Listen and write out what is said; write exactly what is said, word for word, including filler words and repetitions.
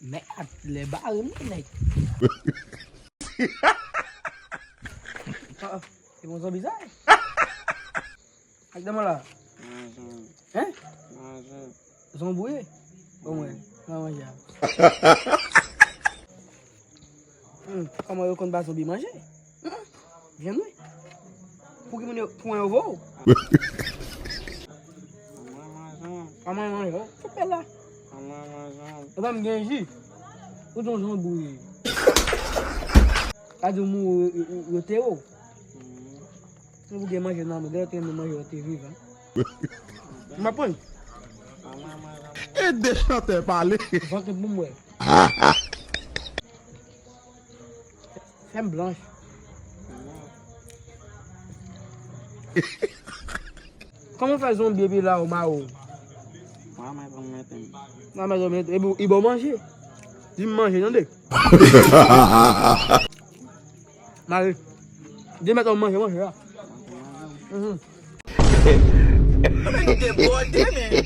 Mèt, lè bare m, nèg. Ah, ah, se bon zanbi sa? Ak demen la. Manje. Hein? Manje. Zonbouye? Bon, mwen, mwen manje a. Hmm, kòman yo konn ba zonbi manje? Hmm, vyann wi. Pou ki moun yo, pou yo voye w? Mwen manje. Kòman manje? Tout bèl la. Mwen manje. Yo ban m gen ji. Ou di yon zonbouye. Ka di w mouri, yo, yo, yo te ou. Hmm. Ou gen manje nan men, lè yo te renmen manje, yo te vivan. M ap pran. Ede chantè pale. Vant pou m wè. Fè m blanch. Kòman fè zonbi epi la ou ma ou? Mwen mwen mwen mwen. Mwen mwen mwen. Epi ou, i bon manje. Di m manje, tande. Mare. Di mèt ou manje, manje la. Mhm. Nèg debòde, men.